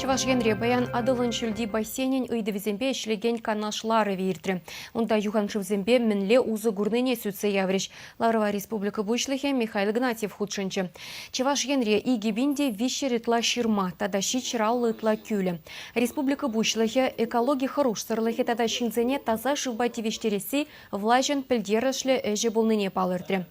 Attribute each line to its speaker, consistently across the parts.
Speaker 1: Чӑваш Енре паян Атӑлӑн ҫӳлти бассейнӗн ыйтӑвӗсемпе ӗҫлекен канаш ларӑвӗ иртрӗ. Унта юханшывсемпе мӗнле усӑ курнине сӳтсе яврӗҫ. Ларӑва республика Пуҫлӑхӗ Михаил Игнатьев хутшӑнчӗ. Чӑваш Енре 2300 ытла ҫырма тата 750 ытла кӳлӗ. Республика Пуҫлӑхӗ экологи хӑрушсӑрлӑхӗ тата ҫынсене таса шывпа тивӗҫтересси влаҫӑн пӗлтерӗшлӗ ӗҫӗ пулнине палӑртрӗ.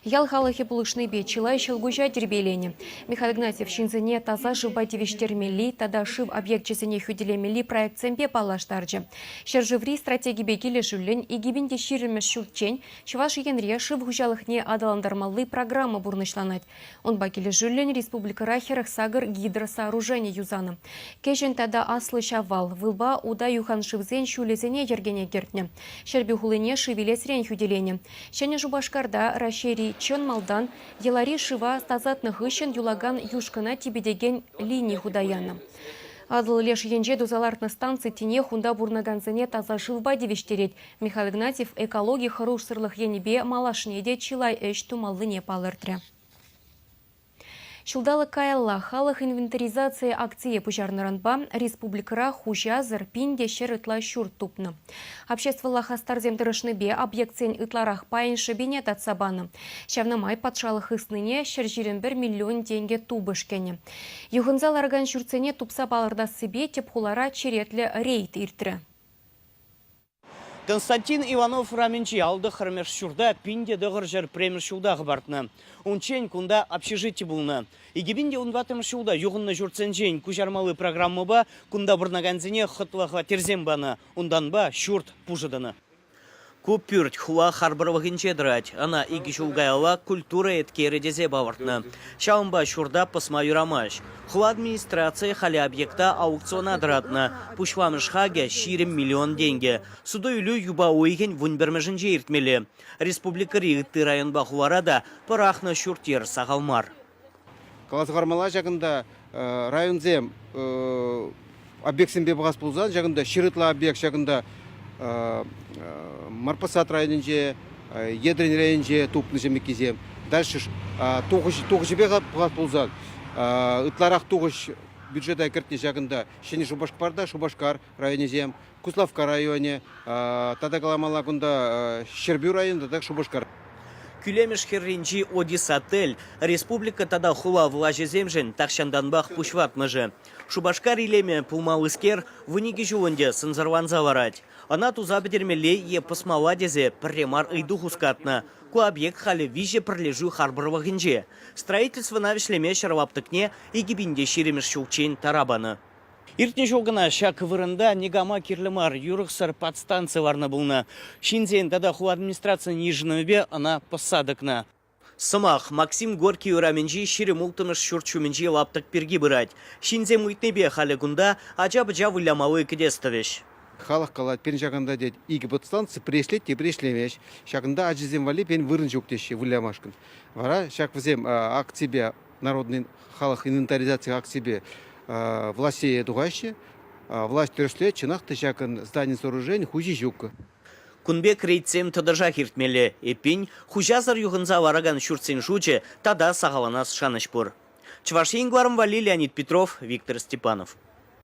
Speaker 1: Ял халӑхӗ пулӑшнипе чылай ҫӑлкуҫа тирпейленӗ. Михаил Игнатьев ҫынсене таса шывпа тивӗҫтермелли тата шыв объекчӗсене хӳтӗлемелли проектсемпе паллаштарчӗ. Ҫӗршыври стратегипе килӗшӳллӗн 2020-мӗш ҫулччен Чӑваш Енре шыв хуҫалӑхне аталантармалли программа пурнӑҫланать. Унпа килӗшӳллӗн республикӑра 48 гидросооружени юсанӑ. Кӗҫӗн тата Аслӑ Ҫавал, Вылпа Ута юхан шывсен ҫулӗсене йӗркене кӗртнӗ. Ҫӗрпӳ хулине шыв илесрен хӳтӗленӗ. Ҫӗнӗ Шупашкарта Раҫҫейри чӑн малтан йӑлари шыва тасатнӑ хыҫҫӑн юлакан юшкӑна типӗтекен лини хута янӑ. Атӑл леш енче туса лартнӑ станци тинех унта пурӑнакансене таса шывпа тивӗҫтерет. Михаил Игнатьев экологи хӑрушсӑрлӑх енӗпе малашне те чылай ӗҫ тумаллине палӑртрӗ. Ҫулталӑк каялла халӑх инвентаризацийӗ акцие пуҫарнӑранпа республикӑра хуҫасӑр 1100 ытла ҫурт тупнӑ. Обществӑлла хастарсем тӑрӑшнипе объектсен ытларах пайӗн шӑпине татса панӑ. Ҫавна май патшалӑх хыснине 121 миллион тенкӗ тупӑш кӗнӗ. Юхӑнса ларакан ҫуртсене тупса палӑртассипе тӗп хулара черетлӗ рейд иртрӗ.
Speaker 2: Константин Иванов урамӗнчи 59-мӗш ҫурта 1901 ҫулта хӑпартнӑ. Унччен кунта общежити пулнӑ. 2014 ҫулта юхӑннӑ ҫуртсенчен куҫармалли программӑпа кунта пурӑнакансене хӑтлӑ хваттерсем панӑ. Унтанпа ҫурт пушӑ тӑнӑ. Ку пӳрт хула харпӑрлӑхӗнче тӑрать. Ӑна икӗ ҫул каялла культура еткерӗ тесе палӑртнӑ. Ҫавӑнпа ҫурта пӑсма юрамасть. Хула администрацийӗ халӗ объекта аукциона тӑратнӑ. Пуҫламӑш хакӗ 20 миллион тенкӗ. Суту-илӳ юпа уйӑхӗн вунпӗрмӗшӗнче иртмелле. Республикӑри ытти районпа хулара та пӑрахнӑ ҫурт-йӗр сахал мар.
Speaker 3: Каласа хӑвармалла ҫакӑнта районсем объектсемпе пӑхас пулсан ҫакӑнта ҫӗр ытла объект ҫакӑнта Марпасад районӗнче, Едрен районӗнче тупнӑ ҫемеккисем. Дальше тухӑҫӗпе пӑхас пулсан ытларах тухӑҫ бюджета кӗртнӗ ҫакӑнта Ҫӗнӗ Шупашкарта Шупашкар районӗсем, Куславкка районӗ, тата каламалла кунта Ҫӗрпӳ районӗ тата Шупашкар.
Speaker 2: Кӳлемӗш хӗрринчи Одис-отель республика тата хула влаҫӗсемшӗн тахҫантанпах пуҫватмӑшӗ. Шупашкар илемӗ пулмаллискер 12 ҫул ӗнтӗ сӑнсӑрланса ларать. Ӑна туса пӗтермелле е пӑсмалла тесе пӗрре мар ыйту хускатнӑ. Ку объект халӗ виҫӗ пӗрлешӳ харпӑрлӑхӗнче. Строительствӑна вӗҫлеме ҫӗр лаптӑкне 2020 ҫулччен тара панӑ. Иртнӗ ҫул кӑна ҫак вырӑнта никама кирлӗ мар юрӑхсӑр подстанци ларнӑ пулнӑ. Ҫынсен тата хула администрацийӗн йышӑнӑвӗпе ӑна пӑсса тӑкнӑ. Сӑмах Максим Горький урамӗнчи 26-мӗш ҫурт ҫумӗнчи лаптӑк пирки пырать. Ҫынсем ыйтнипе халӗ кунта ача-пӑча вылямалли кӗтес тӑвӗҫ.
Speaker 3: Халӑх калать, пирӗн ҫакӑнта тет икӗ подстанци, пӗри ӗҫлет, тепри ӗҫлемест. Ҫакӑнта ачасем валли пирӗн вырӑн ҫук теҫҫӗ вылямашкӑн. Вара ҫак вӗсем акципе народный халӑх инвентаризаци акципе влаҫсене тухаҫҫӗ. Власть тӗрӗслет, чӑнах та ҫакӑн здани сооружени хуҫи ҫук.
Speaker 2: Кун пек рейдсем тӑтӑшах иртмелле. Эппин, хуҫасӑр юхӑнса ларакан ҫуртсен шучӗ тата сахалланас шанӑҫ пур. Чӑваш Ен кӑларӑм валли Леонид Петров, Виктор Степанов.